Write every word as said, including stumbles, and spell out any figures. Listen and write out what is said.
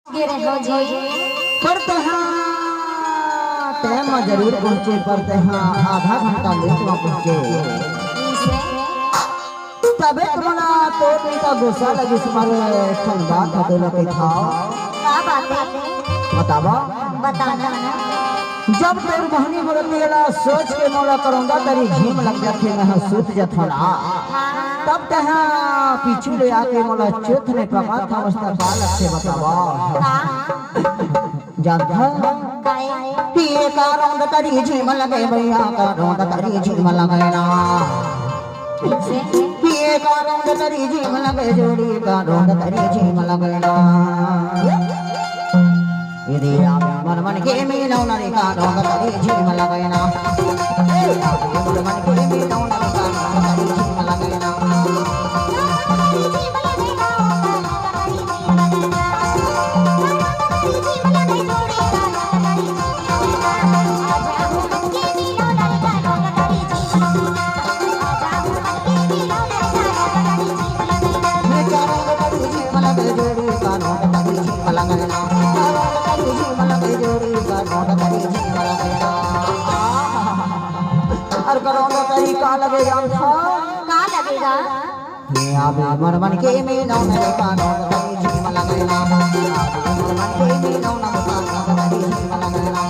गिरे हो जी। पर तेहा टाइम म जरूर पहुंचे, पर तेहा आधा घंटा लेट म पहुंचे। तबे तो मोला तोर बेटा गुस्सा लगिस, मारे एक ठन बात ह तोला कहिथव। का बात हे? बतावा। बताना ना। जब तोर बहनी बोलत हे ला सोच के मोला करौंदा तरी झीम लग जाथे, मैं ह सूत जथव ना। हाँ। तब तेहा पीछू ले आके मोला चोथ में पकड़थस, त का लगथे बतावा। का? जानथस? काय? पिए का रौंद तरी झीम लगे भैया, का रौंद तरी झीम लगे ना। पिए का रौंद तरी झीम लगे, जोड़ी का रौंद तरी झीम लगे ना। यदि आप मन मन के मिलौना रे, का रौंद तरी झीम लगे ना। ए, आप मन मन के मिलौना रे, का रौंद तरी झीम लगे ना। अरे करौंदा तरी का लगे जानथस? का लगेगा? हे आबे हमर मन के में नौ नरे का नौ नरे झिम लगैना। आबे हमर मन के में नौ नरे का नौ नरे झिम लगैना।